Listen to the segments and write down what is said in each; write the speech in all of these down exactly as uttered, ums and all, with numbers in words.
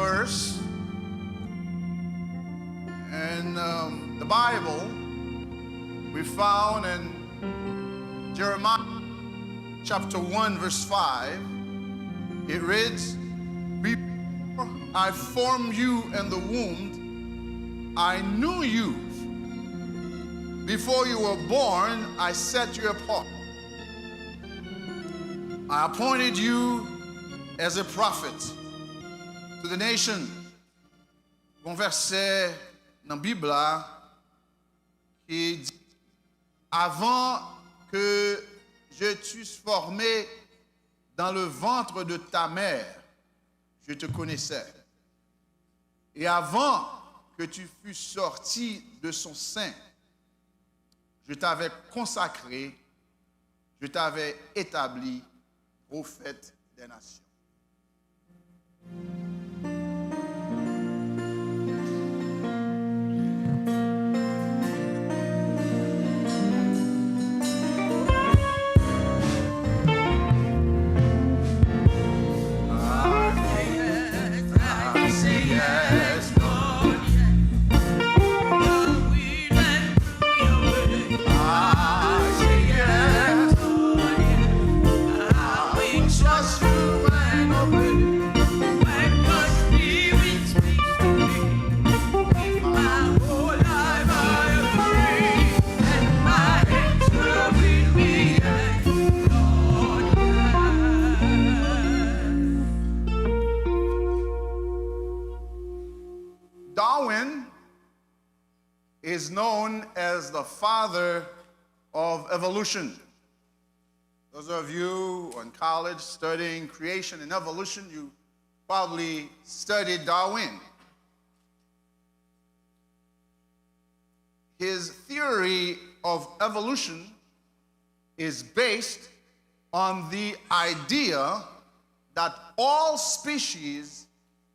verse in um, the Bible we found in Jeremiah chapter one, verse five. It reads, "Before I formed you in the womb, I knew you. Before you were born, I set you apart. I appointed you as a prophet to the nation." Gon vèsè nan Bib la ki di, "Avant que je t'eusse formé dans le ventre de ta mère, je te connaissais. Et avant que tu fusses sorti de son sein, je t'avais consacré, je t'avais établi prophète des nations." Darwin is known as the father of evolution. Those of you in college studying creation and evolution, you probably studied Darwin. His theory of evolution is based on the idea that all species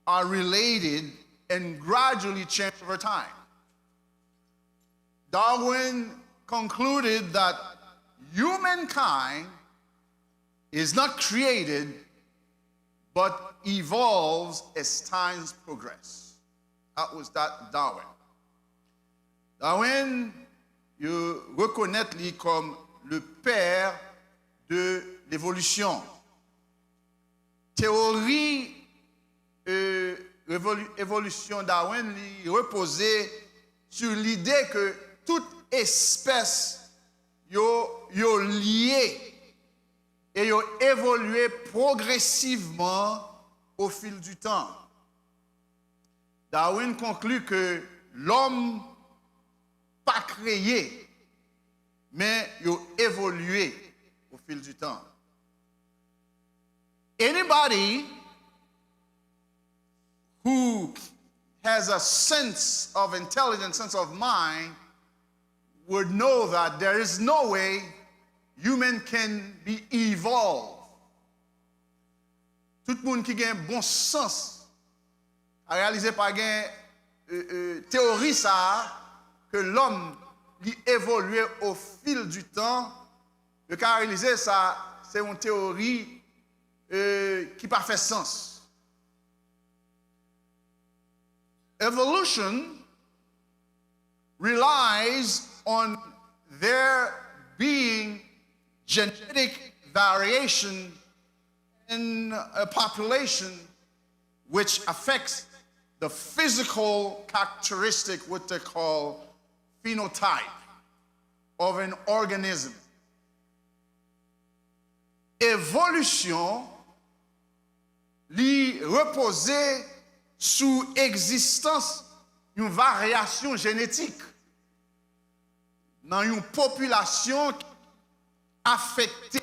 are related and gradually change over time. Darwin concluded that humankind is not created but evolves as times progress. That was that Darwin. Darwin, yo rekonèt li kòm le père de l'évolution. Teyori e, revoli- evolisyon Darwin li repoze sou lide ke tout espès yo, yo lye e yo evolye pwogresivman au fil du temps. Darwin konkli ke lòm pa kreye, men yo evolye au fil du temps. Anybody who has a sense of intelligence, sense of mind, would know that there is no way human can be evolved. Tout moun ki gen bon sans a reyalize pa gen e, e, teyori sa a ke lòm li evolye au fil du temps. Yo ka reyalize sa se yon teyori e, ki pa fè sans. Evolution relies on there being genetic variation in a population which affects the physical characteristic, what they call phenotype, of an organism. Evolisyon li repoze sou egzistans yon varyasyon jenetik nan yon popilasyon ki afekte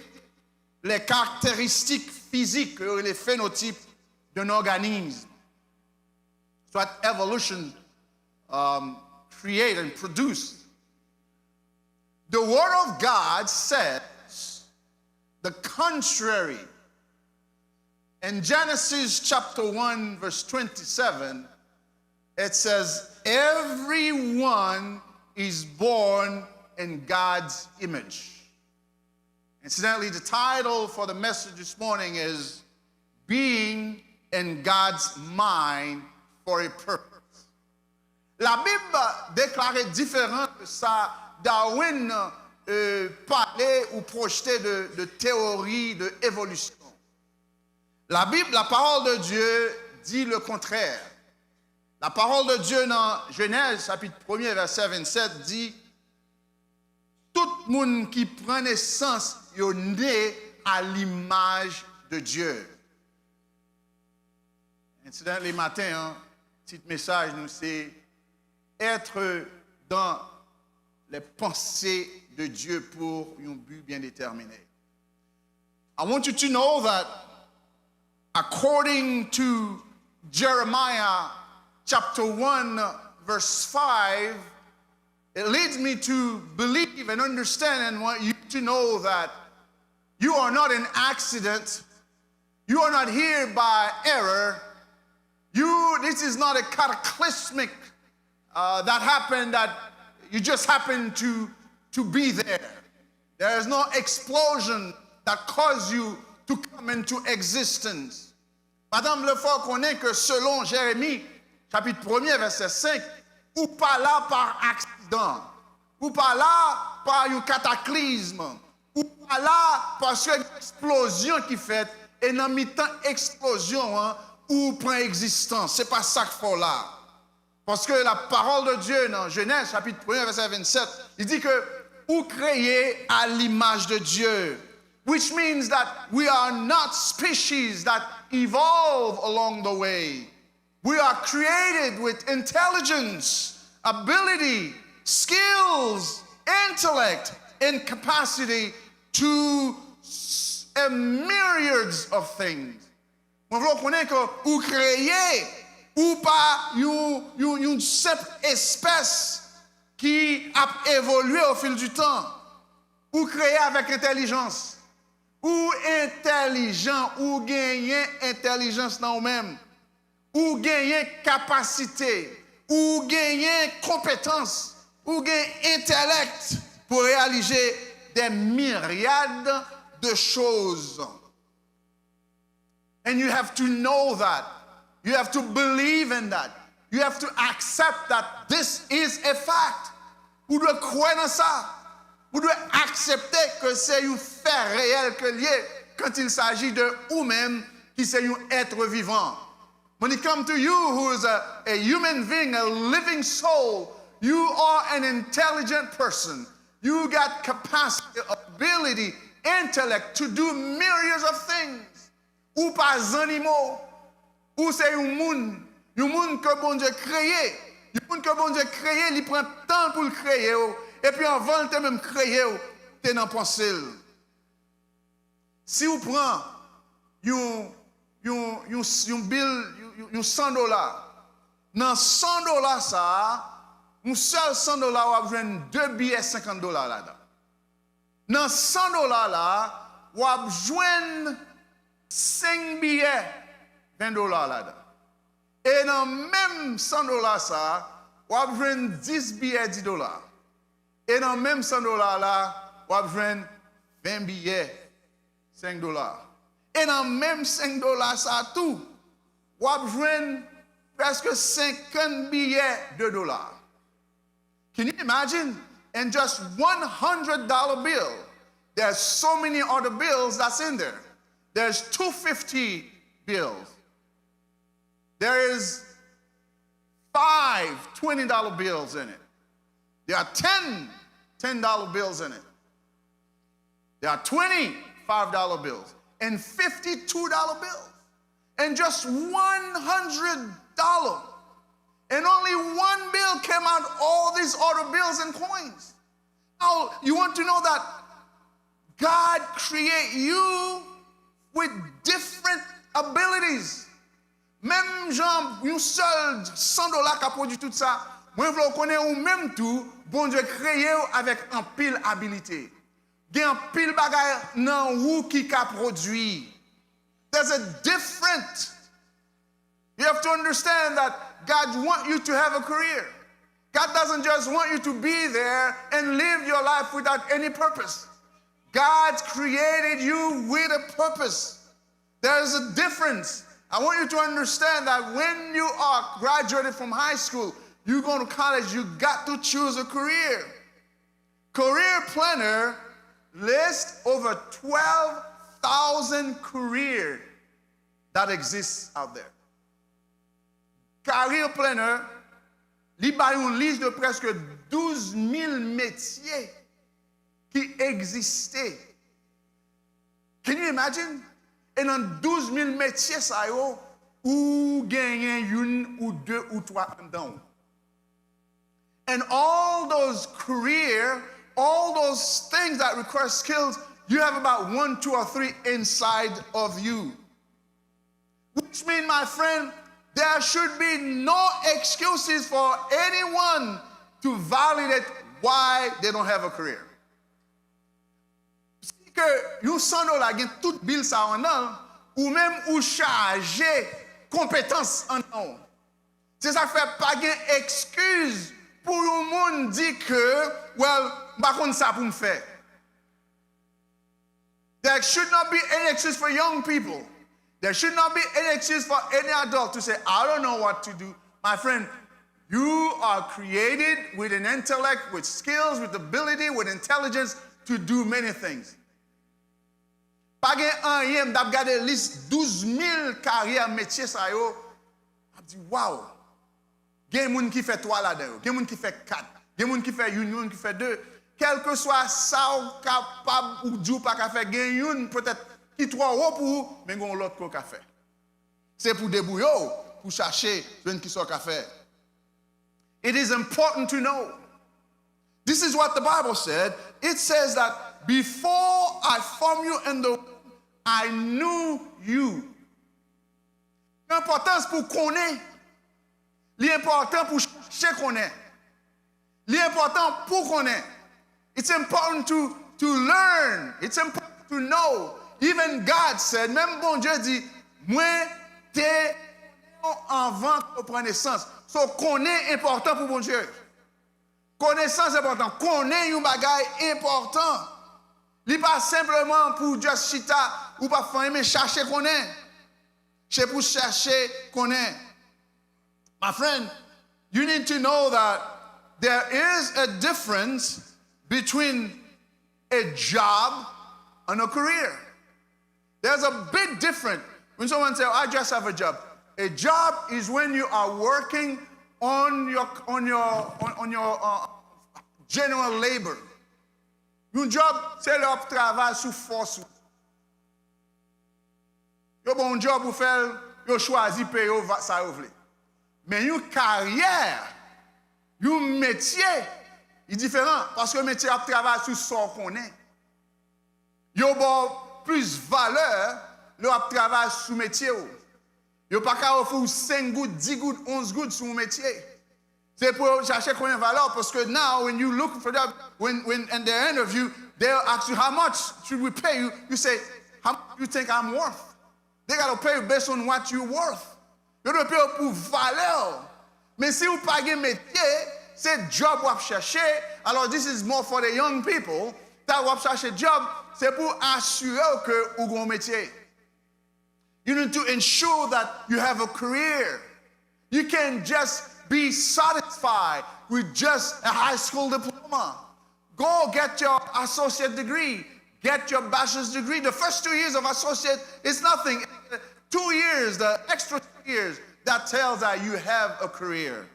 les caractéristiques physiques ke yo rele phénotype d'un organisme. It's what evolution um, create and produce. The Word of God says the contrary. In Genesis chapter one, verse twenty-seven, it says, "Everyone is born in God's image." Incidentally, the title for the message this morning is Being and God's mind for a purpose. Labib deklare diferan de sa Darwin euh, pale ou pwojte de, de théorie de évolution. La Bible, la parole de Dieu, dit le contraire. La parole de Dieu dans Genèse chapitre premier verset vingt-sept dit, tout moun ki pran nesans yo ne a limaj de Dieu. Incidentally, maten an, tit mesaj nou se être dans les pensées de Dieu pour un but bien déterminé. I want you to know that according to Jeremiah chapter one verse five, it leads me to believe and understand and want you to know that you are not an accident. You are not here by error. You, this is not a cataclysmic uh, that happened that you just happen to, to be there. There is no explosion that caused you to come into existence. Madanm Lefort konnen ke selon Jeremi, chapit premye, vèsè senk, ou pa la pa aksidan, ou pa la pa yon kataklizm, ou pa la paske gen eksplozyon ki fèt, e nan mitan eksplozyon an, ou pran egzistans. Se pa sa k fè w la. Paske la parole de Dieu dans Genèse chapitre premier verset vingt-sept, il dit que ou créé à l'image de Dieu, which means that we are not species that evolve along the way. We are created with intelligence, ability, skills, intellect, and capacity to s- a myriads of things. Mwen vle w konnen ke ou kreye, ou pa yon, yon, yon senp espès ki ap evolye au fil du temps. Ou kreye avèk entèlijans. Ou entèlijan, ou genyen entèlijans nan ou menm. Ou genyen kapasite, ou genyen konpetans, ou gen entèlèk pou reyalize des myriades de choses. And you have to know that. You have to believe in that. You have to accept that this is a fact. Ou dwe kwè nan sa. Ou dwe aksepte ke se yon fè reyèl ke l ye quand il s'agit de ou menm ki se yon être vivant. When it comes to you who is a, a human being, a living soul, you are an intelligent person. You got capacity, ability, intellect to do myriads of things. Ou pa zannimo. Ou se yon moun. Yon moun ke Bondye kreye. Yon moun ke Bondye kreye, li pran tan pou l kreye w. Epi anvan l te menm kreye w, te nan panse l. Si w pran yon, yon, yon, yon bil, yon, yon san dola, nan san dola sa a, yon sèl san dola, w ap jwenn de biyè senkant dola ladan. Nan san dola la, w ap jwenn senk biyè ven dola ladan. E nan menm san dola sa a, w ap jwenn dis biyè dis dola. E nan menm san dola la, w ap jwenn ven biyè senk dola. E nan menm senk dola sa a tou, w ap jwenn prèske senkant biyè de dola. Can you imagine? In just one hundred dollar bill, there's so many other bills that's in there. There's two fifty bills. There is five twenty dollar bills in it. There are ten ten dollar bills in it. There are twenty five dollar bills and fifty two dollar bills and just one hundred dollar. And only one bill came out of all these other bills and coins. Now, you want to know that God create you with different abilities. Menm jan yon sèl san dola ka pwodui tout sa, mwen vle w konnen ou menm tou, Bondye kreye w avèk anpil abilite. Gen anpil bagay nan ou ki ka pwodui. There's a different. You have to understand that God want you to have a career. God doesn't just want you to be there and live your life without any purpose. God created you with a purpose. There is a difference I want you to understand that when you are graduated from high school, you go to college, you got to choose a career. Career Planner lists over twelve thousand career that exists out there. Career Planner, li bay yon lis de prèske douz mil metye ki egziste. Can you imagine? E nan douz mil metye sa yo, ou genyen youn ou de ou twa anndan w. And all those career, all those things that require skills, you have about one, two, or three inside of you. Which means, my friend, there should be no excuses for anyone to validate why they don't have a career. Si ke yon san dola gen tout bil sa yo anndan l, ou menm ou chaje konpetans anndan w. Se sa k fè pa gen ekskiz pou yon moun di ke, well, m pa konn sa pou m fè. There should not be any excuse for young people. There should not be any excuse for any adult to say, I don't know what to do. My friend, you are created with an intellect, with skills, with ability, with intelligence to do many things. Pa gen anyen, m t ap gade lis douz mil karyè metye sa yo, m ap di, wow! Gen moun ki fè twa ladan yo, gen moun ki fè kat, gen moun ki fè youn, gen moun ki fè de. Kèlkeswa sa w kapab ou di w pa ka fè, gen youn petèt ki twò wo pou ou, men gen yon lòt ke w ka fè. Se pou debouye w, pou chache jwenn ki sa w ka fè. It is important to know. This is what the Bible said. It says that before I formed you in the womb, I knew you. Gen enpòtans pou konnen. Li enpòtan pou chache konnen. Li enpòtan pou konnen. It's important to, to learn. It's important to know. Even God said, menm Bondye di, mwen te konnen w anvan ke w pran nesans. So, konnen enpòtan pou Bondye. Konesans enpòtan. Konnen yon bagay enpòtan. Li pa senpleman pou just chita, ou pa fè anyen, men chache konnen. Se pou chache konnen. My friend, you need to know that there is a difference between a job and a career. There's a big difference when someone says, I just have a job. A job is when you are working on your, on your, on, on your uh, general labor. Yon job, se lè w ap travay sou fòs ou. Yo ba w yon job ou fè l, yo chwazi peye w sa yo vle. Men yon karyè, yon metye, li diferan. Paske metye ap travay sou sa w konnen. Yo ba w plis valè lè w ap travay sou metye w. Yo pa ka ofri w senk goud, dis goud, onz goud sou yon metye. Se pou yo chache konnen valè w, paske now when you look for job, when, when and they interview, they'll ask you how much should we pay you. You say, how much you think I'm worth? They gotta pay you based on what you worth. Yo dwe peye w pou valè w. Men si w pa gen metye, se job w ap chache. Alò, this is more for the young people. That w ap chache job, se pou asire w ke ou gen yon metye. You need to ensure that you have a career. You can't just be satisfied with just a high school diploma. Go get your associate degree, get your bachelor's degree. The first two years of associate is nothing. Two years, the extra two years, that tells that you have a career.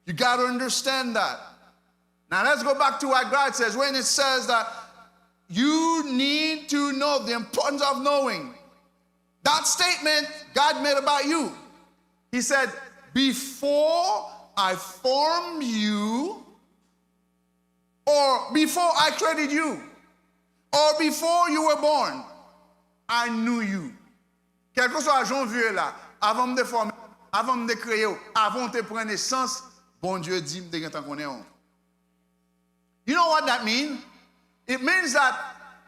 You got to understand that. Now let's go back to what God says when it says that you need to know the importance of knowing. That statement God made about you. He said, before I formed you, or before I created you, or before you were born, I knew you. Kèlkeswa jan w vire la, avan m te fòme, avan m te kreye w, avan w te pran nesans, Bondye di m te gentan konnen w. You know what that means? It means that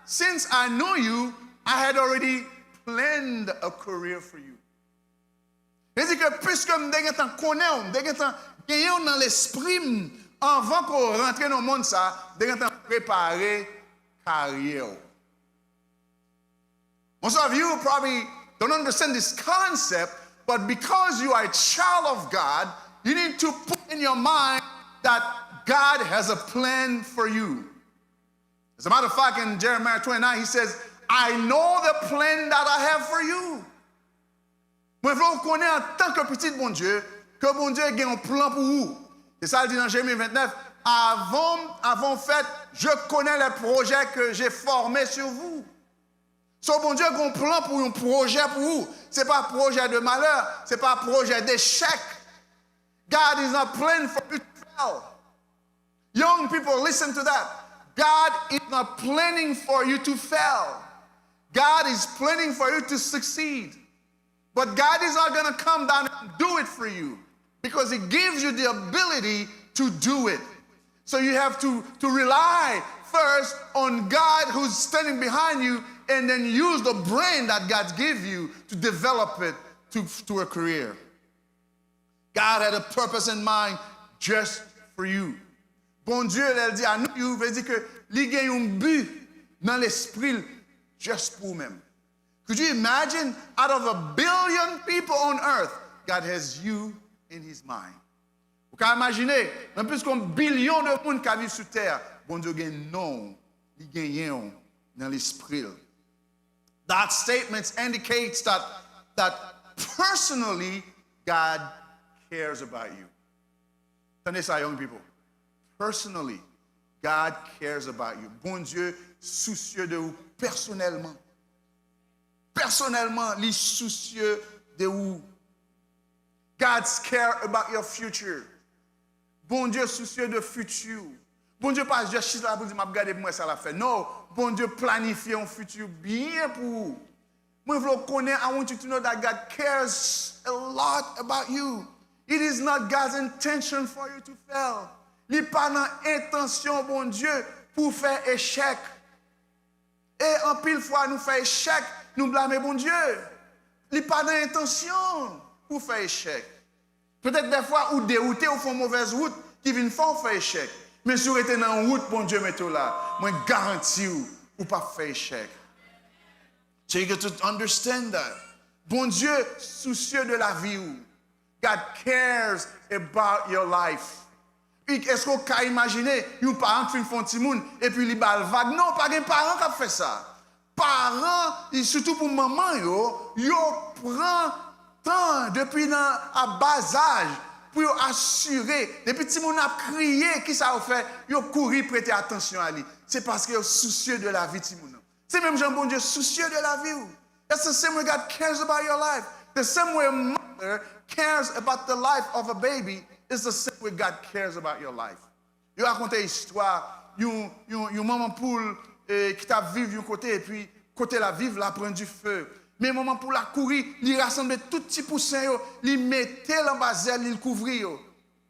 since I knew you, I had already planned a career for you. Vle di ke piske m te gentan konnen w, m te gentan genyen w nan lespri m, anvan ke w rantre nan mond sa, m te gentan prepare karyè w. Most of you probably don't understand this concept, But because you are a child of God, you need to put in your mind that God has a plan for you. As a matter of fact, in Jeremiah twenty-nine, he says, "I know the plan that I have for you." Mwen vle w konnen antanke pitit Bondye, ke Bondye gen yon plan pou ou. Se sa l di nan Jeremi vennèf, "Avant, avant fête, je connais les projets que j'ai formés sur vous." So, Bondye gen yon plan pou ou, yon pwojè pou ou. Se pa pwojè de malè, se pa pwojè dechèk. God is not planning for you to fail. Young people, listen to that. God is not planning for you to fail. God is planning for you to succeed. But God is not going to come down and do it for you because He gives you the ability to do it. So you have to, to rely first on God who's standing behind you and then use the brain that God gave you to develop it to, to a career. God had a purpose in mind just for you. Bondye, lè l di I knew you, vle di ke li gen yon bi nan lespri l just pou ou menm. Could you imagine, out of a billion people on earth, God has you in His mind? Ou ka imajine, nan plis ke yon bilyon de moun ka viv sou tè a, Bondye gen non w, li genyen w nan lespri l. That statement indicates that, that personally, God cares about you. Tande sa, young people. Personally, God cares about you. Bondye sousye de ou pèsonèlman. Pèsonèlman, li sousye de ou. God's care about your future. Bondye sousye de fiti w. Bondye pa just chita la pou l di, "M ap gade pou m wè sa l ap fè." No, Bondye planifye yon fiti byen pou ou. Mwen vle w konnen, I want you to know that God cares a lot about you. It is not God's intention for you to fail. Li pa nan entansyon Bondye pou w fè echèk. E anpil fwa, nou fè echèk, nou blame Bondye. Li pa nan entansyon pou w fè echèk. Petèt dèfwa ou dewoute, ou fè yon movèz wout ki vin fè w fè echèk. Men si w rete nan wout Bondye mete w la, mwen garanti w, ou p ap fè echèk. So you get to understand that. Bondye sousye de lavi w. God cares about your life. Èske w ka imajine yon paran k fin fè yon timoun epi li ba l vag? Non, pa gen paran k ap fè sa. Paran, sitou pou manman yo, yo pran tan depi nan a ba zaj pou yo asire. Depi timoun ap kriye, kisa yo fè? Yo kouri prete atansyon a li. Se paske yo sousye de lavi timoun nan. Se menm jan Bondye sousye de lavi w. That's the same way God cares about your life. The same way a mother cares about the life of a baby is the same way God cares about your life. Yo rakonte istwa yon, yon, yon manman poul eh, ki t ap viv yon kote, epi kote l ap viv la pran dife. Men manman poul la kouri, li rasanble tout ti pousen yo, li mete l anba zèl li, l kouvri yo.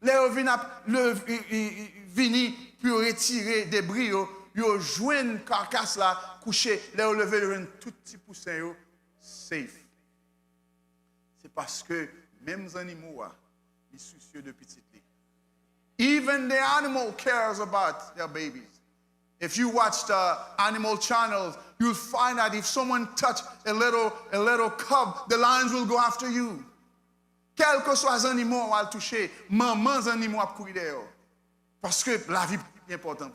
Lè yo vin ap lev, i, i, i, vini pou yo retire debri yo, yo jwenn kakas la kouche. Lè yo leve, yo jwenn tout ti pousen yo safe. Se paske menm zannimo a, li sousye de pitit li. Even the animal cares about their babies. If you watch the animal channels, you'll find that if someone touch a little, a little cub, the lions will go after you. Kèlkeswa zannimo w al touche, manman zannimo ap kouri dèyè w. Paske lavi pi enpòtan.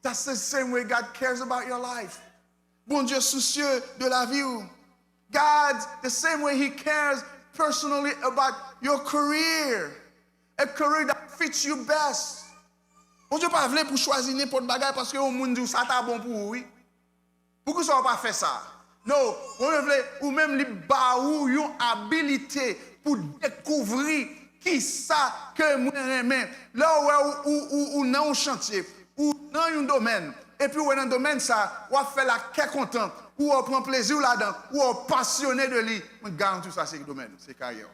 That's the same way God cares about your life. Bondye sousye de lavi w. God, the same way He cares personally about your career, a career that fits you best. Bondye pa vle pou w chwazi nenpòt bagay paske yon moun di w sa ta bon pou ou, wi. Poukisa w pa fè sa? No, Bondye vle ou menm li ba ou yon abilite pou dekouvri kisa ke mwen renmen. Lè w wè ou, ou, ou, ou nan yon chantye, ou nan yon domèn, epi w wè nan domèn sa, w ap fè l ak kè kontan, ou wè w pran plezi w ladan, ou wè w pasyone de li, mwen garanti w sa se domèn, se karyè w.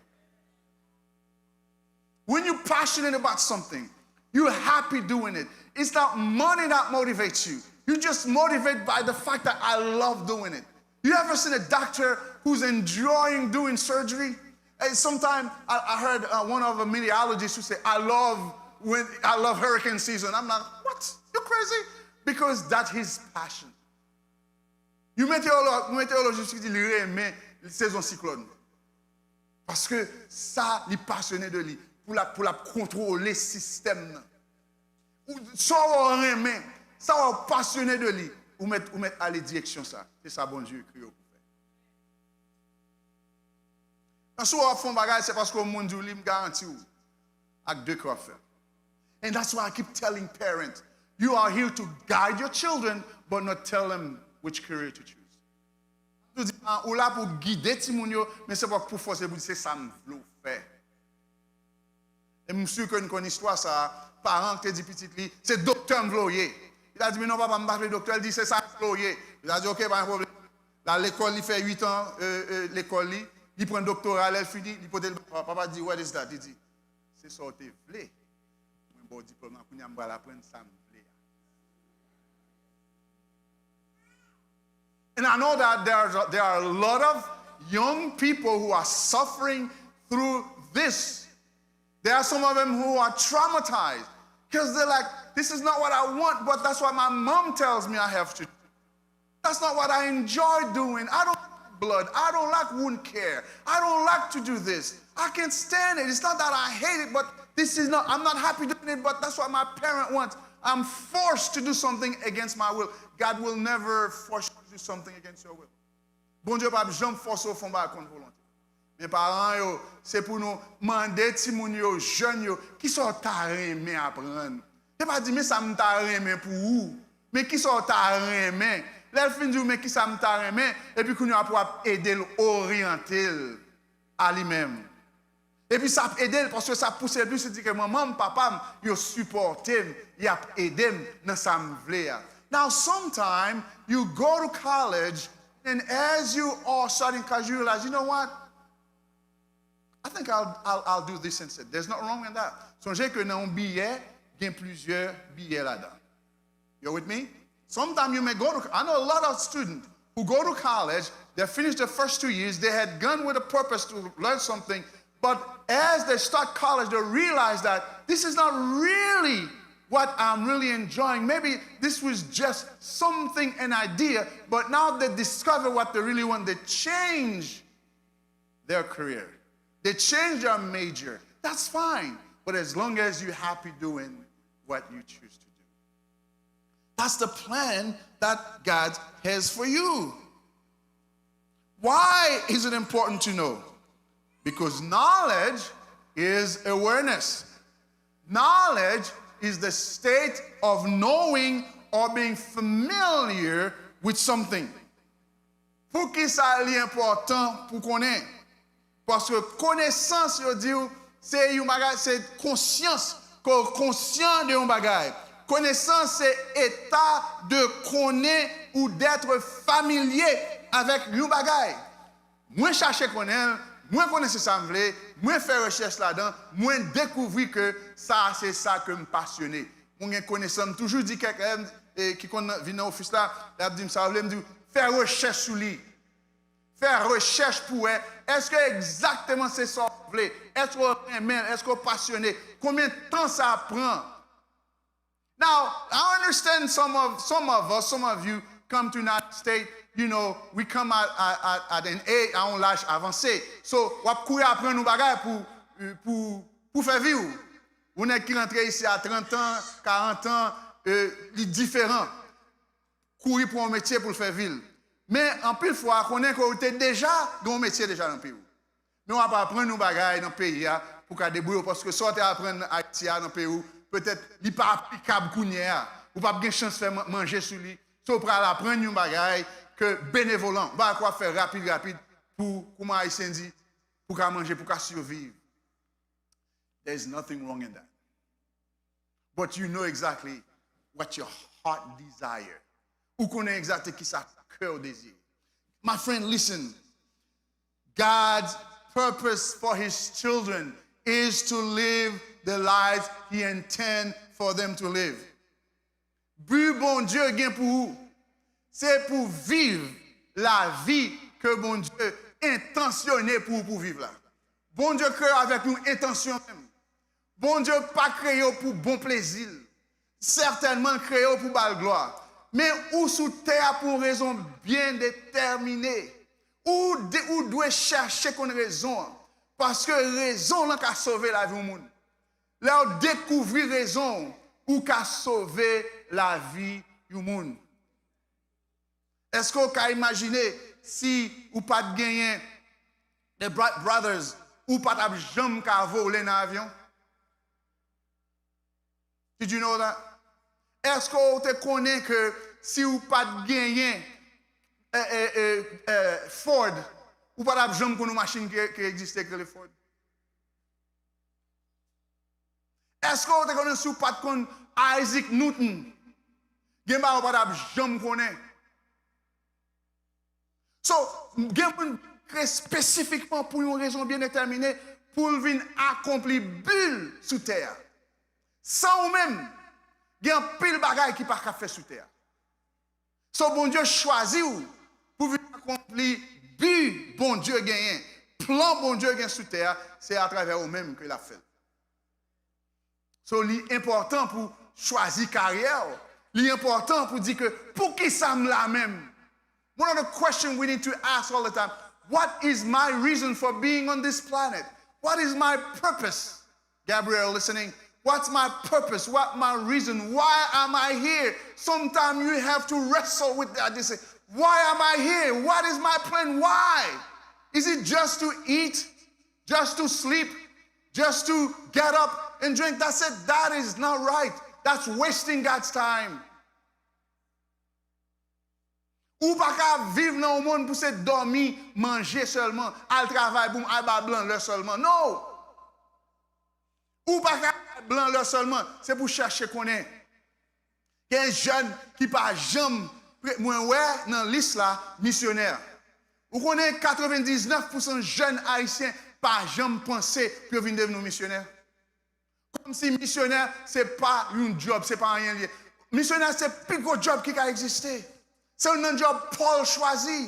When you're passionate about something, you're happy doing it. It's not money that motivates you. You're just motivated by the fact that I love doing it. You ever seen a doctor who's enjoying doing surgery? And sometimes I, I heard uh, one of the meteorologists who said, I love when I love hurricane season. I'm like, what? You're crazy? Because that's his passion. You meteorologist ki di li renmen sezon siklòn. Paske sa, li pasyone de li. Pou l ap, pou l ap kontwole sistèm nan. Ou, sa w renmen, sa w pasyone de li, ou mèt, ou mèt ale direksyon sa. Se sa Bondye kreye w pou fè. Nan si w ap fè yon bagay, se paske yon moun di w li, m garanti w ak de ke w ap fè. And that's why I keep telling parents, you are here to guide your children, but not tell them which career to choose. Yo di, ah, ou la pou gide timoun yo, men se pa pou fòse pou di se sa m vle w fè. E m si ke n konn istwa sa a, paran k te di pitit li, se doktè m vle w ye. Li ta di, men non papa, m pa vle doktè, li di, se sa m vle w ye. Li ta di, ok, pa gen pwoblèm. L al lekòl, li fè uit an, euh, euh, lekòl li, li pran doktora, lè l fini, li pote l ba papa, papa di, what is that? Li di, se sa w te vle. Mwen ba w diplòm nan, kounye a m pral aprann sa m vle a. And I know that there are, there are a lot of young people who are suffering through this. There are some of them who are traumatized because they're like, this is not what I want, but that's what my mom tells me I have to do. That's not what I enjoy doing. I don't like blood. I don't like wound care. I don't like to do this. I can't stand it. It's not that I hate it, but this is not, I'm not happy doing it, but that's what my parent wants. I'm forced to do something against my will. God will never force you to do something against your will. Bondye p ap janm fòse w fè yon bagay kont volonte w. Men paran yo, se pou nou mande timoun yo, jèn yo, kisa w ta renmen aprann? Se pa di, men sa m ta renmen pou ou, men kisa w ta renmen? Lè l fin di w, men kisa m ta renmen, epi kounye a pou w ap ede l oryante l a li menm. Epi sa ap ede l, paske sa ap pouse l plis, li di ke manman m, papa m, yo sipòte m, y ap ede m nan sa m vle a. Now, sometimes you go to college, and as you are starting college, you realize, you know what? I think I'll, I'll, I'll do this instead. There's nothing wrong with that. Sonje ke nan yon biyè, gen plizyè biyè ladan. You're with me? Sometimes you may go to, I know a lot of students who go to college, they finish the first two years, they had gone with a purpose to learn something, but as they start college, they realize that this is not really what I'm really enjoying. Maybe this was just something, an idea, but now they discover what they really want. They change their career. They change their major. That's fine. But as long as you're happy doing what you choose to do. That's the plan that God has for you. Why is it important to know? Because knowledge is awareness. Knowledge is the state of knowing or being familiar with something. Poukisa li enpòtan pou konnen? Paske konesans, yo di w, se yon bagay, se konsyans, ke w konsyan de yon bagay. Konesans se eta de konnen ou d'être familier avec yon bagay. Mwen chache konnen l, mwen konnen se sa m vle, mwen fè rechèch ladan, mwen dekouvri ke sa a se sa ke m pasyone. Mwen gen konesans, m toujou di kèk elèv, e, ki konn vin nan ofis la, y ap di m sa yo vle, m di, fè rechèch sou li. Fè rechèch pou wè, èske egzakteman se sa w vle? Èske w renmen l? Èske w pasyone? Konbyen tan sa ap pran? Now, I understand some of, some of us, some of you come to United States, you know, we come at, at, at, at an age, a yon laj avanse. So, w ap kouri aprann yon bagay pou, pou, pou fè vi w. Yon nèg ki rantre isi a trant an, karant an, e, li diferan. Kouri pou yon metye pou l fè vi l. Men, anpil fwa, konnen ke w te deja gen yon metye deja nan peyi w. Men w ap aprann yon bagay nan peyi a pou w ka debouye w, paske sa w te aprann Ayiti a nan peyi w, petèt li pa aplikab kounye a. Ou p ap gen chans fè man-, manje sou li. So, w pral aprann yon bagay ke benevolan, yon bagay ke w ap fè rapid, rapid pou, kouman Ayisyen di, pou w ka manje, pou w ka siviv. There's nothing wrong in that. But you know exactly what your heart desire. Ou konnen egzakte kisa kè w dezire. My friend, listen. God's purpose for his children is to live the lives he intend for them to live. Bi Bondye gen pou ou, se pou viv lavi ke Bondye entansyone pou ou pou viv la. Bondye kreye w avèk yon entansyon menm. Bondye pa kreye w pou bon plezi l. Sètènman, l kreye w pou ba l glwa. Men ou sou tè a pou yon rezon byen detèmine. Ou de-, ou dwe chèche konn rezon an. Paske rezon w lan ka sove lavi yon moun. Lè w dekouvri rezon w, ou ka sove lavi yon moun. Èske w ka imajine si ou pa t genyen the Bright Brothers, ou pa t ap janm ka vole nan avyon? Did you know that? Èske w te konnen ke si w pa t genyen eh, eh, eh, eh, Ford, ou pa t ap janm konn yon machin ki, ki egziste ki rele Ford? Èske w te konnen si w pa t konn Isaac Newton, gen bagay ou pa t ap janm konnen? So, gen moun ki kreye espesifikman pou yon rezon byen detèmine, pou l vin akonpli bi l sou tè a. San ou menm, gen anpil bagay ki pa ka fè sou tè a. So, Bondye chwazi w pou vin akonpli bi Bondye genyen, plan Bondye gen sou tè a, se atravè ou menm ke l ap fè l. So, li enpòtan pou chwazi karyè w. Li enpòtan pou di ke, "Poukisa m la menm?" One of the questions we need to ask all the time, "What is my reason for being on this planet? What is my purpose?" Gabriel, listening, "What's my purpose? What my reason? Why am I here?" Sometimes you have to wrestle with that. You say, "Why am I here? What is my plan? Why? Is it just to eat? Just to sleep? Just to get up and drink?" That's it. That is not right. That's wasting God's time. Ou pa ka viv nan yon monn pou se dòmi, manje sèlman, al travay pou al ba blan lè sèlman. No! Ou pa ka al ba blan lè sèlman, se pou chèche konnen. Gen jèn ki pa janm, mwen wè nan lis la, misyonè. Ou konnen katrevendiznèf pousan jèn ayisyen pa janm panse pou yo vin devni yon misyonè. Kòmsi misyonè, se pa yon djòb, se pa anyen l ye. Misyonè, se pi gwo djòb ki ka egziste. Se youn nan djòb Pòl chwazi.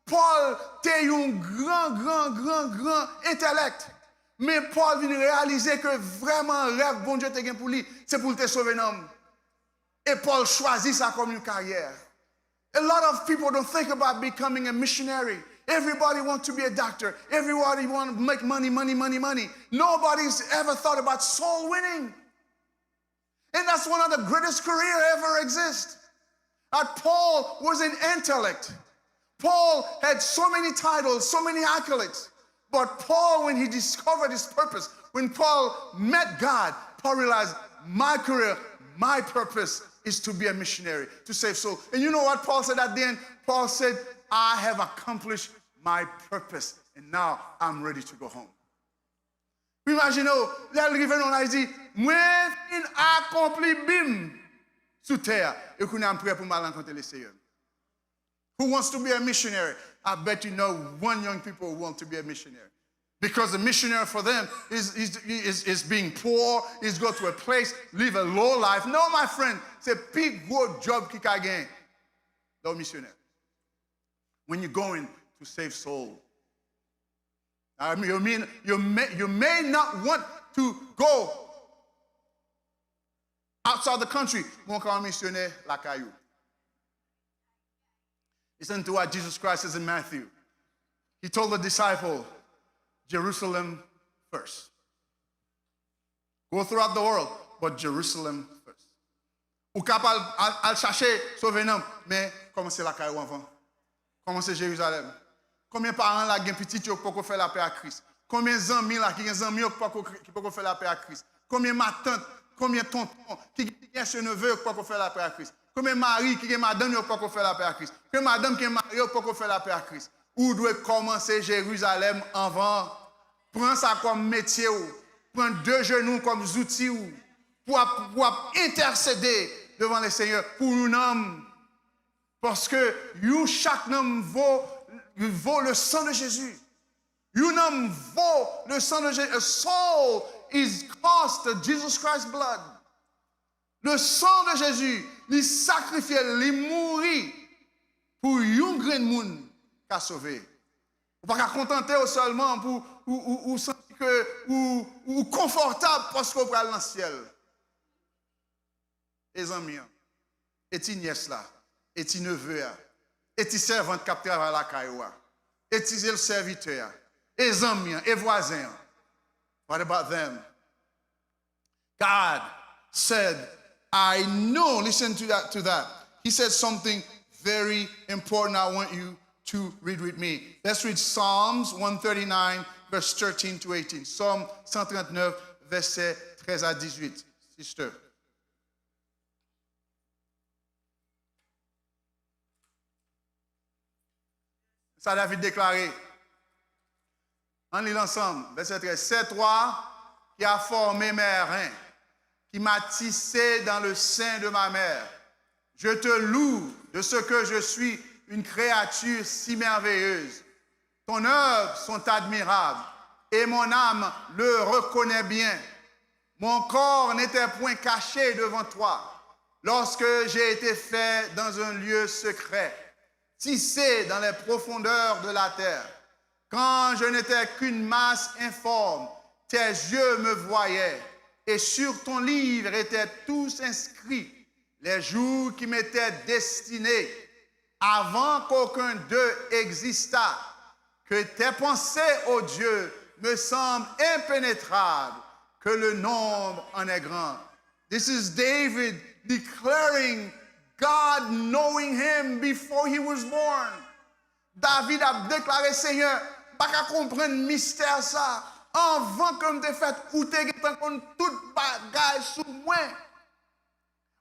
Pòl te yon gran, gran, gran, gran entèlèk. Men Pòl vin reyalize ke vrèman rèv Bondye te gen pou li, se pou l te sove nanm. E Pòl chwazi sa kòm yon karyè. A lot of people don't think about becoming a missionary. Everybody want to be a doctor. Everybody want to make money, money, money, money. Nobody's ever thought about soul winning. And that's one of the greatest career ever exist. But Paul was an intellect. Paul had so many titles, so many accolades. But Paul, when he discovered his purpose, when Paul met God, Paul realized, "My career, my purpose is to be a missionary, to save soul." And you know what Paul said at the end? Paul said, "I have accomplished my purpose, and now I'm ready to go home." Imajine w, lè l rive nan la, li di, "Mwen fin akonpli bi m sou tè a, e kounye a m prè pou m al rankontre Leseyè." Who wants to be a missionary? I bet you know one young people who want to be a missionary. Because the missionary for them is, is, is, is being poor, is go to a place, live a low life. No, my friend, se pi gwo djòb ki ka gen lè w misyonè. When you're going to save soul. I mean, you mean, you may, you may not want to go outside the country, men w ka yon misyonè lakay ou. Listen to what Jesus Christ says in Matthew. He told the disciple, "Jerusalem first. Go throughout the world, but Jerusalem first." Ou kapab al, al chache sove nanm, men kòmanse lakay ou anvan. Kòmanse Jerizalèm. Konbyen paran la gen pitit yo ki poko fè lapè ak Kris? Konbyen zanmi la ki gen zanmi yo ki poko, ki poko fè lapè ak Kris? Konbyen matant, konbyen tonton ki gen, ki gen se neve yo ki poko fè lapè ak Kris? Konbyen mari ki gen madanm yo ki poko fè lapè ak Kris? Konbyen madanm ki gen mari yo ki poko fè lapè ak Kris? Ou dwe kòmanse Jerizalèm anvan. Pran sa kòm metye w. Pran de jenou w kòm zouti w pou ap, pou ap entèsede devan Lesenyè pou yon nanm. Paske yon chak nanm vo, vo le sang de Jésus. Yon nanm vo le sang de Jésus. A soul is cost Jesus Christ's blood. Le sang de Jésus, li sakrifye l, li mouri pou yon grenn moun ka sove. Ou pa ka kontante w sèlman pou ou, ou, ou santi ke ou, ou konfòtab paske w pral nan syèl. E zanmi an, e ti nyès la, e ti neve a, e ti sèvant k ap travay lakay ou a, e ti sèvitè a, E zanmi an, e vwazen an. What about them? God said, I know, listen to that, to that. He said something very important I want you to read with me. Let's read Psalms one thirty-nine, verse thirteen to eighteen. Psaume cent trente-neuf, verset treize à dix-huit, sister. Sa David deklare. Ann li l ansanm. Vèsè trèz. C'est toi qui as formé mes reins, qui m'as tissé dans le sein de ma mère. Je te loue de ce que je suis une créature si merveilleuse. Ton œuvre sont admirables, et mon âme le reconnaît bien. Mon corps n'était point caché devant toi, lorsque j'ai été fait dans un lieu secret, tissé dans les profondeurs de la terre. Quand je n'étais qu'une masse informe, tes yeux me voyaient, et sur ton livre étaient tous inscrits les jours qui m'étaient destinés, avant qu'aucun d'eux existât. Que tes pensées, ô Dieu, me semblent impénétrables, que le nombre en est grand. This is David declaring God knowing him before he was born. David ap deklare, Senyè, m pa ka konprann mistè sa. Anvan ke m te fèt, ou te gentan konn tout bagay sou mwen.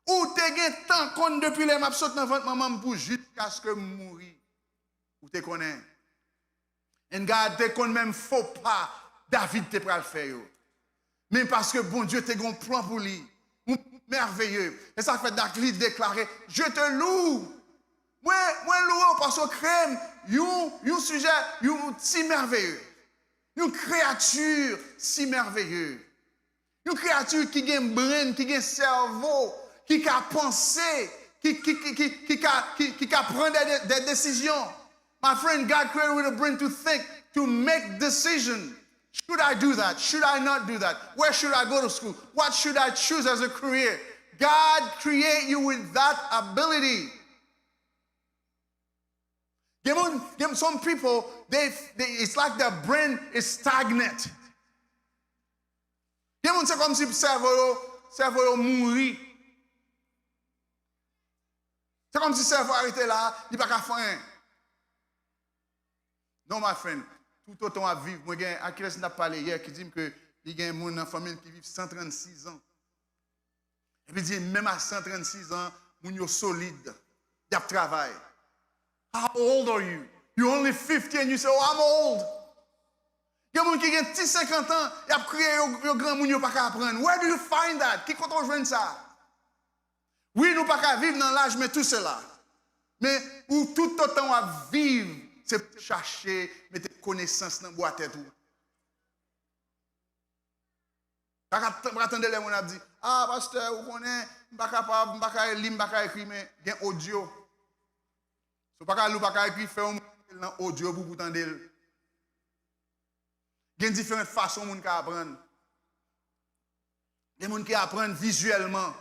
Ou te gentan konn depi lè m ap sot nan vant manman m pou jiskaske m mouri. Ou te konnen. And God te konn menm fo pa David te pral fè yo. Men paske Bondye te gen yon plan pou li, yon plan mèveye. E sa fè David deklare, Je te loue. Mwen, mwen louwe w paske w kreye m yon, yon sijè, yon ti mèveye. Yon kreyati si mèveye. Yon kreyati ki gen brain, ki gen sèvo, ki ka panse, ki, ki, ki, ki, ki ka, ki, ki ka pran de, de, de desizyon. My friend, God created with a brain to think, to make decision. Should I do that? Should I not do that? Where should I go to school? What should I choose as a career? God create you with that ability. Gen moun, gen, some people, they, they, it's like their brain is stagnant. Gen moun, se kòmsi sèvo yo, sèvo yo mouri. Se kòmsi sèvo a rete la, li pa ka fè anyen. Non, my friend, toutotan w ap viv, mwen gen ak kilès m t ap pale yè ki di m ke li gen moun nan fanmi l ki viv san trannsis an. Epi di, menm a san trannsis an, moun yo solid, y ap travay. How old are you? You only fifty and you say, "Oh, I'm old." Gen moun ki gen ti senkant an, y ap kriye yo, yo granmoun, yo pa ka aprann. Where do you find that? Ki kote w jwenn sa? Wi, nou pa ka viv nan laj, men tou sela. Men ou toutotan w ap viv, se pou chache mete konesans nan bwa tèt ou. Pa ka t-, pa ka tande lè moun ap di, "Ah, pastè, ou konnen, m pa kapab, m pa ka li, m pa ka ekri," men gen odyo. Si w pa ka li, w pa ka ekri, fè yon moun mete l nan odyo pou, pou tande l. Gen diferan fason moun ka aprann. Gen moun ki aprann vizyèlman.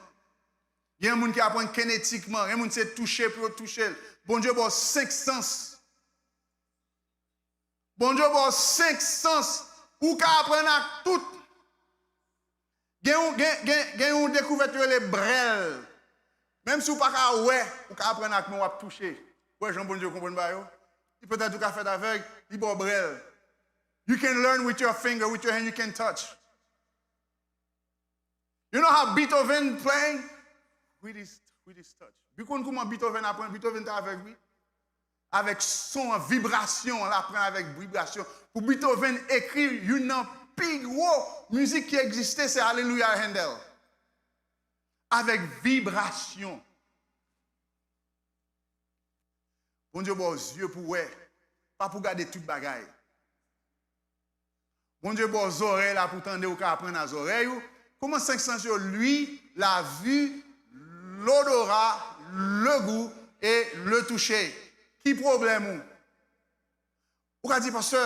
Gen moun ki aprann kinetikman. Gen moun se touche pou yo touche l. Bondye ba w senk sans. Bondye ba w senk sans. Ou ka aprann ak tout. Gen yon, gen, gen, gen yon dekouvèt yo rele brèl. Menm si w pa ka wè, ou ka aprann ak men w ap touche. Wè jan Bondye konprann bagay yo. Li petèt ou ka fèt avèg, li ba w brèl. You can learn with your finger, with your hand, you can touch. You know how Beethoven playing? With his, with his touch. Ou konn kouman Beethoven aprann? Beethoven te avèg, wi. Avèk son an, vibrasyon an, l aprann avèk vibrasyon. Pou Beethoven ekri youn nan pi gwo mizik ki egziste, se Alelouya Handel. Avèk vibrasyon. Bondye ba w zye pou wè, pa pou gade tout bagay. Bondye ba w zòrèy la pou tande, ou ka aprann a zòrèy ou. Kouman senk sans yo? L'ouïe, la vue, l'odorat, le goût et le toucher. Ki pwoblèm ou? Ou ka di, "Pastè,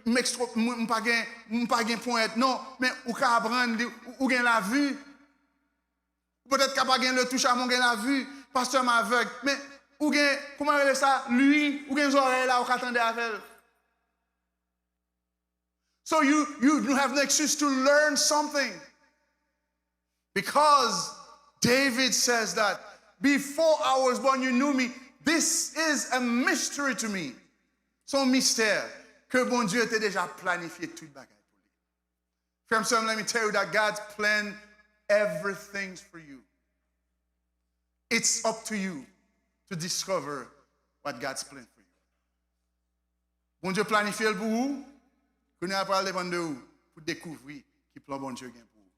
m ekstwo-, m, m pa gen, m pa gen ponyèt." Non, men ou ka aprann li, ou, ou gen lavi. Ou petèt ka pa gen le toucher, men ou gen lavi. "Pastè, m avèg." Men ou gen, kouman yo rele sa? L'ouïe, ou gen zòrèy la, ou ka tande avè l. So you, you, you have an excuse to learn something. Because David says that, "Before I was born, you knew me." This is a mystery to me. Se yon mistè ke Bondye te deja planifye tout bagay pou li. Frè m, sè m, let me tell you that God's plan everything for you. It's up to you to discover what God's plan for you. Bondye planifye l pou ou, kounye a pral depann de ou pou dekouvri ki plan Bondye gen pou ou.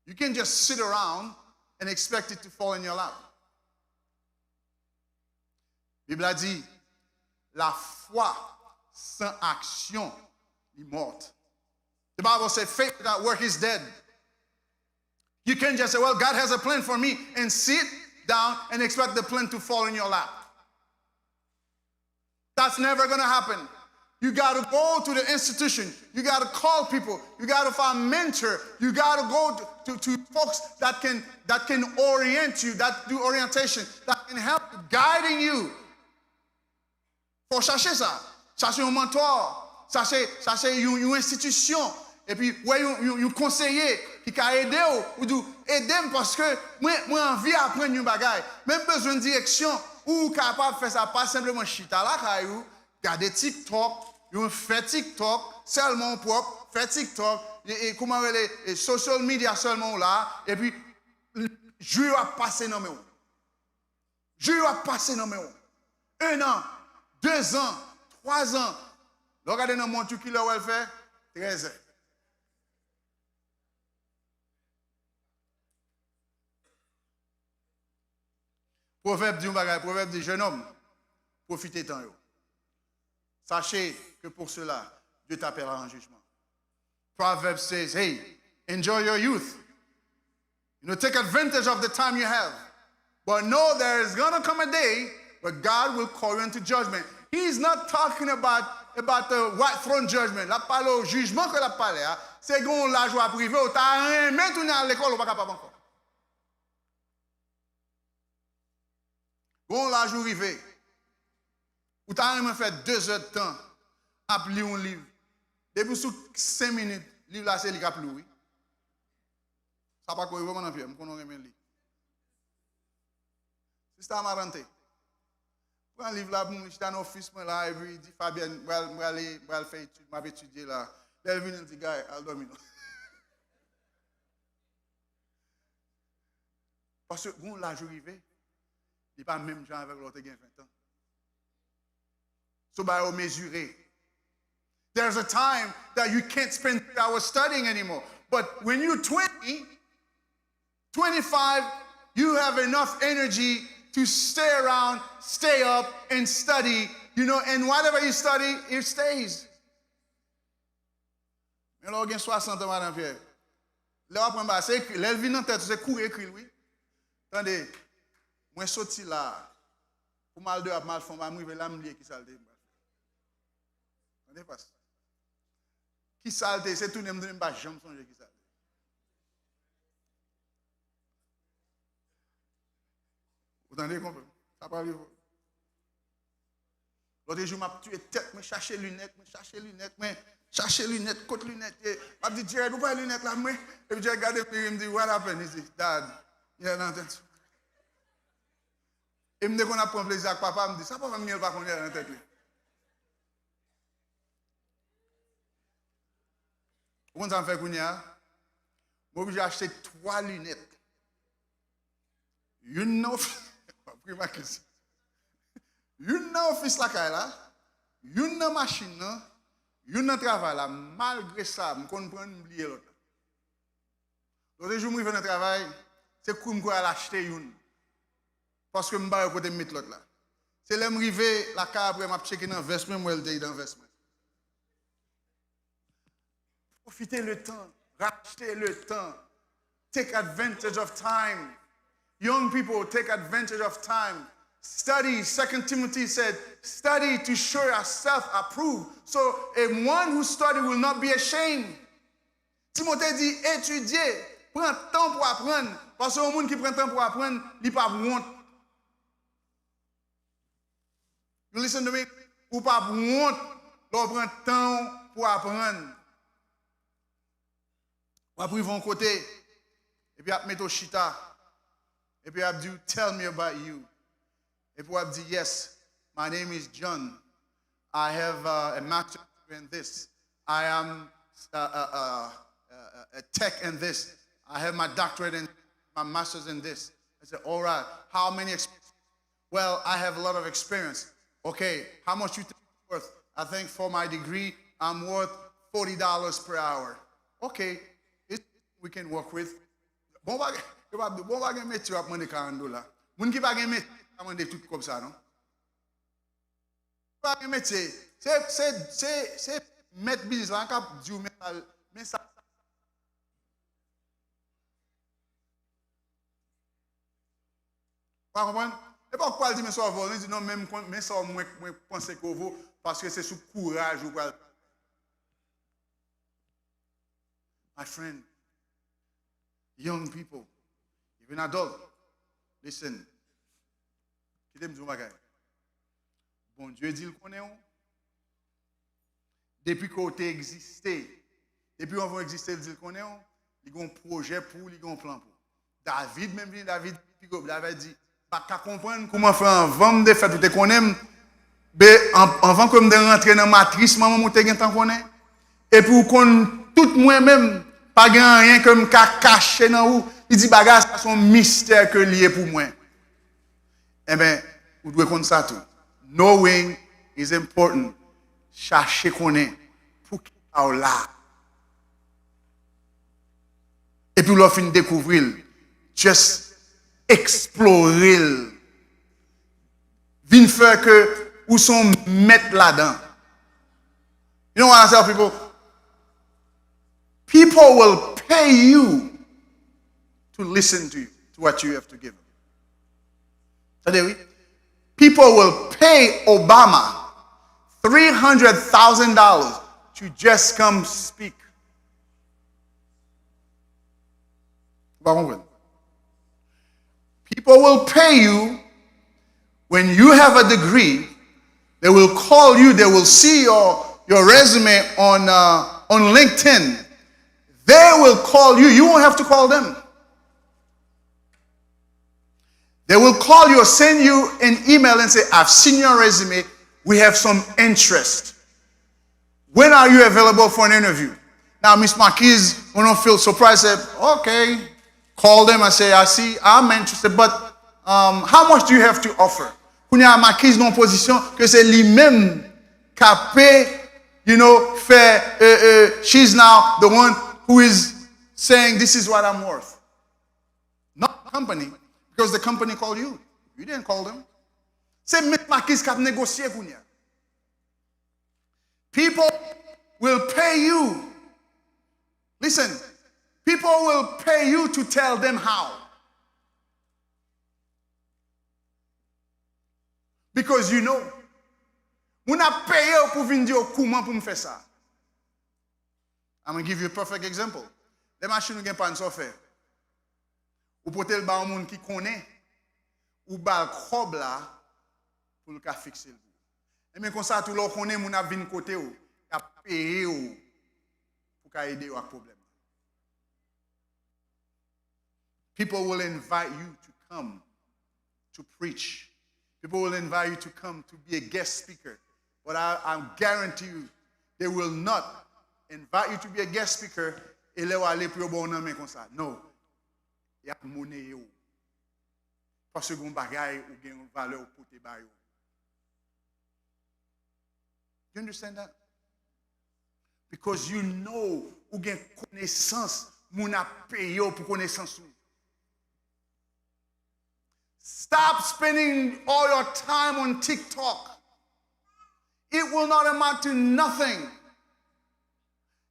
You can just sit around and expect it to fall in your lap. Bib la di, lafwa san aksyon li mòt. The Bible said, "Faith without work is dead." You can't just say, "Well, God has a plan for me," and sit down and expect the plan to fall in your lap. That's never going to happen. You got to go to the institution. You got to call people. You got to find mentor. You got to go to, to, to folks that can, that can orient you, that do orientation, that can help guiding you. Fò w chache sa. Chache yon mentor. Chache, chache yon, yon enstitisyon. Epi, wè yon, yon, yon konseye ki ka ede w. Ou di w, "Ede m paske mwen, mwen anvi aprann yon bagay. Men m bezwen direksyon." Ou kapab fè sa pa senpleman chita lakay ou, gade TikTok, yon fè TikTok, sèlman w pwòp, fè TikTok, e, e, kòman rele, e, social media sèlman w la, epi jou yo ap pase nan men w. Jou yo ap pase nan men w. En an, dezan, twazan. Lè w gade nan mont ou, kilè w wè l fè? Trèzè. Pwovèb di yon bagay, Pwovèb di, "Jennonm, pwofite tan yo. Sachez que pour cela, Dieu t'appellera en jugement." Proverbs says, "Hey, enjoy your youth. You know, take advantage of the time you have. But know there is gonna come a day where God will call you into judgment." He's not talking about, about the white throne judgment. L ap pale w jijman ke l ap pale a. Se gen yon laj w ap rive, ou ta renmen tounen al lekòl, ou pa kapab ankò. Gon laj ou rive, ou ta renmen fè de zè d tan ap li yon liv. Depi w sou senk minit, liv la se li k ap li w, wi. Sa pa ko rive, mwen nan pyè, m konnen w renmen li. Sista Amarante, pran liv la pou mwen, li chita nan ofis mwen la, epi di Fabienne, m pral, m prale, m pral fè etid, m ap etidye la. Lè l vini, l di, "Guy, al dòmi non." Paske gon laj ou rive, li pa menm jan avèk lè w te gen ven tan. So, bagay yo mezire. There's a time that you can't spend three hours studying anymore. But when you're twenty, twenty-five, you have enough energy to stay around, stay up, and study, you know, and whatever you study, it stays. Men lè w gen swasant an, madan Pyè, lè w aprann bagay, se ekri, lè l vin nan tèt ou, se kouri ekri l, wi. Tande, mwen soti la a, pou m al deyò, pou m al fè yon bagay, m rive la, m bliye ki sa l te ye m pral fè. Tande, pas. Ki sa l te ye, se tounen m tounen, m pa janm sonje ki sa l te ye. Ou tande, konprann? Sa pa rive. Lòt jou, m ap tiye tèt mwen, chache linèt mwen, chache linèt mwen, chache linèt, kot linèt ye? M ap di, "Jared, ou pa wè linèt la, mwen?" Epi Jared gade m, li ri, m di, "What happened?" Li di, "Dad, linèt nan tèt ou." E m te konn ap pran plezi ak papa, m di, "Sa papa m gen, l pa konn linèt nan tèt li?" Ou konn sa m fè kounye a? M oblije achte twa linèt. Youn nan ofi-, w ap ri m ak sa. Youn nan ofis lakay la, youn nan machin nan, youn nan travay la. Malgre sa, m konn pran youn, m bliye lòt la. Lòt jou, m rive nan travay, se kouri m kouri al achte youn. Paske m pa wè kote m met lòt la. Se lè m rive lakay apre, m ap tcheke nan vès mwen, m wè l te nan vès mwen. Pwofite le tan, rachte le tan. Take advantage of time. Young people, take advantage of time. Study, Second Timothy said, "Study to show yourself approved." So, a one who study will not be ashamed. Timote di, "Etidye, pran tan pou aprann, paske yon moun ki pran tan pou aprann, li p ap wont." You listen to me? Ou p ap wont lè w pran tan w pou aprann. W ap rive yon kote, epi y ap mete w chita, epi y ap di w, "Tell me about you." Epi w ap di, "Yes, my name is John. I have uh, a master's degree in this. I am uh, uh, uh, uh, a tech in this. I have my doctorate in my master's in this." I said, "All right, how many experience?" "Well, I have a lot of experience." "Okay, how much you think you're worth?" "I think for my degree, I'm worth forty dollars per hour." "Okay, it's, we can work with." Bon bagay, yo pa, bon bagay metye w ap mande karant dola. Moun ki pa gen metye, pa mande tout kòb sa non. Pa gen metye. Se, se, se, se mèt biznis la k ap di w men sa, men sa. Ou pa konprann? E pa w k pral di men sa w vo, li di non, men m konn, men sa w mwen, mwen panse ke w vo, paske se sou kouraj ou pral. My friend, young people, even adult, listen. Kite m di w yon bagay. Bondye di l konnen w. Depi ke w te egziste, depi w anvan w egziste, l di l konnen w. Li gen yon pwojè pou w, li gen yon plan pou w. David menm vini, David pi gwo, David di, "M pa ka konprann kouman fè anvan m te fèt, ou te konnen m. Be, an, anvan ke m te rantre nan matris manman m, ou te gentan konnen. Epi ou konn tout mwen menm, pa gen anyen ke m ka kache nan ou." Li di, "Bagay sa se yon mistè ke l ye pou mwen." Enben, ou dwe konn sa tou. Knowing is important. Chache konnen poukisa w la. Epi lè w fin dekouvri l, just eksplore l. Vin fè ke ou se yon mèt ladan. You know what I tell people? People will pay you to listen to you, to what you have to give them. Tande wi. People will pay Obama three hundred thousand dollars to just come speak. Ou pa konprann? People will pay you when you have a degree. They will call you, they will see your, your resume on, uh, on LinkedIn. They will call you. You won't have to call them. They will call you or send you an email and say, "I've seen your resume. We have some interest. When are you available for an interview?" Now, Miss Marquise, we don't feel surprised. Say, "Okay, call them and say, 'I see, I'm interested, but um, how much do you have to offer?'" Kounye a, Marquise nan yon pozisyon ke se li menm k ap, you know, fè, uh, uh, she's now the one who is saying, "This is what I'm worth." Not the company, because the company called you. You didn't call them. Se Miss Marquise k ap negosye kounye a. People will pay you. Listen, people will pay you to tell them how. Because you know. Moun ap peye w pou vin di yo kouman pou m fè sa. I'm gonna give you a perfect example. Lè machin ou gen pàn, sa w fè? Ou pote l ba yon moun ki konnen, ou ba l kòb la pou l ka fikse l pou ou. Enben konsa tou, lè w konnen moun ap vin kote w, y ap peye w pou ka ede yo ak pwoblèm nan. People will invite you to come to preach. People will invite you to come to be a guest speaker. But I, I guarantee you, they will not invite you to be a guest speaker e lè w ale pou yo ba w nan men konsa. No. Y ap moneye w. Paske gen yon bagay ou gen yon valè ou pote ba yo. You understand that? Because you know ou gen konesans, moun ap peye w pou konesans ou. Stop spending all your time on TikTok. It will not amount to nothing.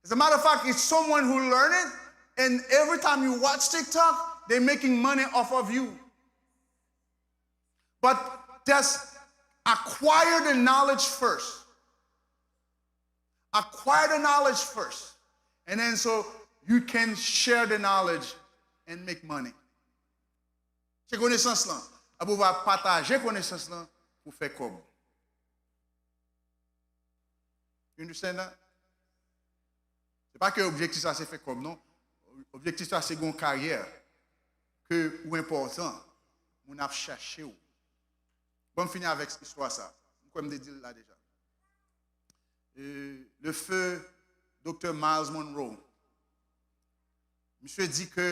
As a matter of fact, it's someone who learned it, and every time you watch TikTok, they're making money off of you. But just acquire the knowledge first. Acquire the knowledge first. And then so you can share the knowledge and make money. Se konesans lan. Apre w va pataje konesans lan pou fè kòb. You understand that? Se pa ke objektif sa se fè kòb, non. Objektif sa se gen yon karyè ke ou enpòtan, moun ap chache w. Bon, m fini avèk istwa sa. M kwè m te di l la deja. E, le feu Doktè Myles Munroe. Misye di ke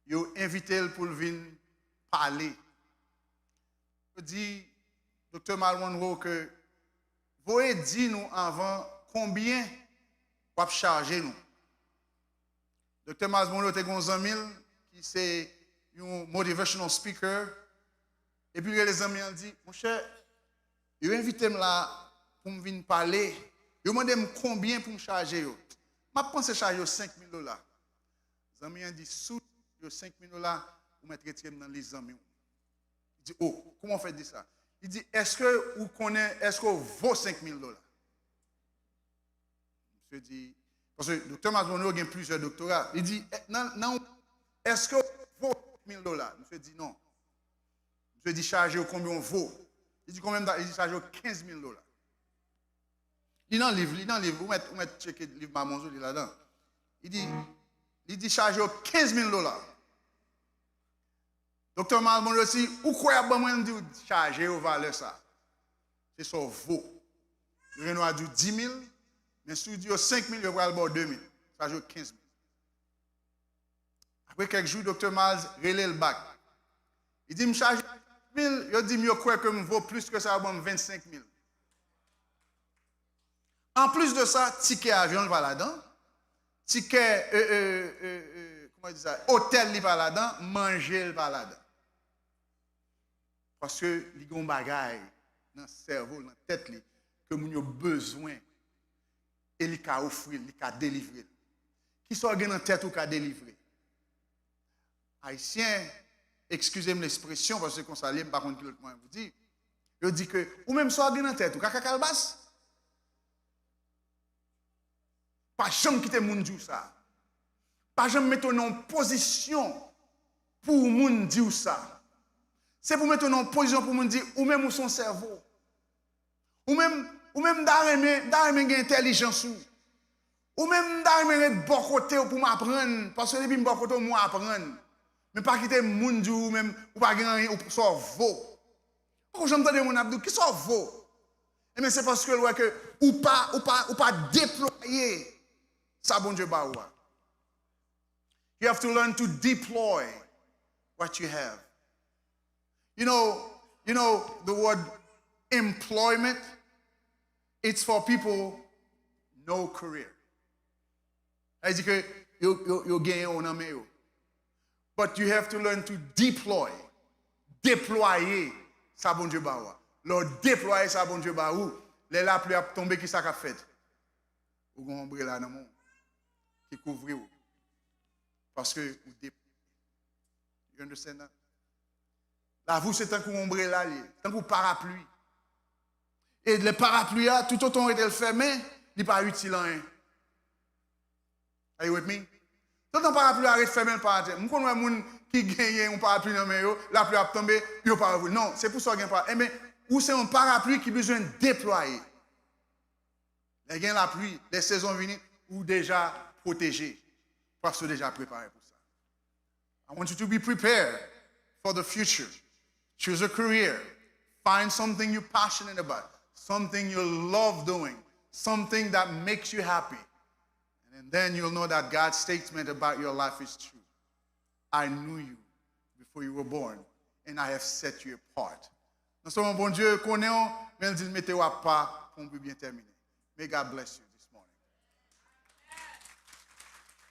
yo envite l pou l vin pale. Yo di Doktè Myles Munroe ke voye di nou anvan konbyen w ap chaje nou. Doktè Myles Munroe te gen yon zanmi l ki se yon motivational speaker. Epi l rele zanmi an, l di, monchè, yo envite m la pou m vin pale. Yo mande m konbyen pou m chaje yo. M ap panse chaje yo senk mil dola. Zanmi an di, si w chaje yo senk mil dola, ou mèt retire m nan lis zanmi w. Li di, o, kòman w fè di sa? Li di, èske ou konnen, èske w vo senk mil dola? Misye di, paske Doktè Myles Munroe gen plizyè doktora. Li di, nan, nan, èske w vo senk mil dola? Misye di, non. Misye di, chaje yo konbyen w vo? Li di, konbyen m ta? Li di, chaje yo kenz mil dola. Li nan liv, li nan liv. Ou mèt, ou mèt tcheke liv Mamon, li ladan. Li di, li di, chaje yo kenz mil dola. Doktè Myles Munroe di, ou kwè y ap ban mwen? M di w, chaje yo valè sa. Se sa w vo. Yo gen dwa di w dis mil, men si w di yo senk mil, yo pral ba w de mil. Chaje yo kenz mil. Apre kèk jou, Doktè Myles rele l back. Li di, m chaje mil, yo di m yo kwè ke m vo plis ke sa, yo ban m vennsenk mil. Anplis de sa, tikè avyon l pa ladan, tikè, e, e, e, e, kòman yo di sa, otèl li pa ladan, manje l pa ladan. Paske li gen yon bagay nan sèvo l, nan tèt li, ke moun yo bezwen, e li ka ofri l, li ka delivre l. Kisa w gen nan tèt ou ka delivre? Ayisyen, eskize m lespresyon, paske se konsa l ye, m pa konn ki lòt mwayen pou di. Yo di ke, ou menm sa w gen nan tèt ou, kaka kalbas? Pa janm kite moun di w sa. Pa janm mete w nan yon pozisyon pou moun di w sa. Se pou mete w nan yon pozisyon pou moun di, ou menm ou se yon sèvo. Ou menm, ou menm m ta renmen, m ta renmen gen entèlijans ou. Ou menm m ta renmen ret bò kote w pou m aprann, paske depi m bò kote w, m wè aprann. Men pa kite moun di w ou menm, ou pa gen anyen, ou sa w vo. Ou janm tande moun ap di w, kisa w vo? Ebyen, se paske l wè ke ou pa, ou pa, ou pa deplwaye sa Bondye ba ou a. You have to learn to deploy what you have. You know, you know the word employment, it's for people no career. Sa vle di ke yo, yo, yo genyen w nan men yo. But you have to learn to deploy, deplwaye sa Bondye ba ou a. Lè w deplwaye sa Bondye ba ou, lè lapli ap tonbe, kisa k ap fèt? Ou gen yon ombrela nan men w ki kouvri w. Paske ou deplwaye. You understand that? Lavi w se tankou ombrela l ye, tankou parapli. E lè parapli a, toutotan w rete l fèmen, li pa itil anyen. Are you with me? Toutotan parapli a ret fèmen, l pa atè. M konn wè moun ki genyen yon parapli nan men yo, lapli ap tonbe, yo pa ouvri l. Non, se pou sa w gen parapli. Enben, ou se yon parapli ki bezwen deplwaye. Lè gen lapli, lè sezon vini, ou deja pwoteje. Paske w deja prepare pou sa. I want you to be prepared for the future. Choose a career. Find something you're passionate about, something you love doing, something that makes you happy. And then you'll know that God's statement about your life is true. I knew you before you were born, and I have set you apart. Non sèlman Bondye konnen w, men l di l mete w apa pou yon bi byen tèmine. May God bless you.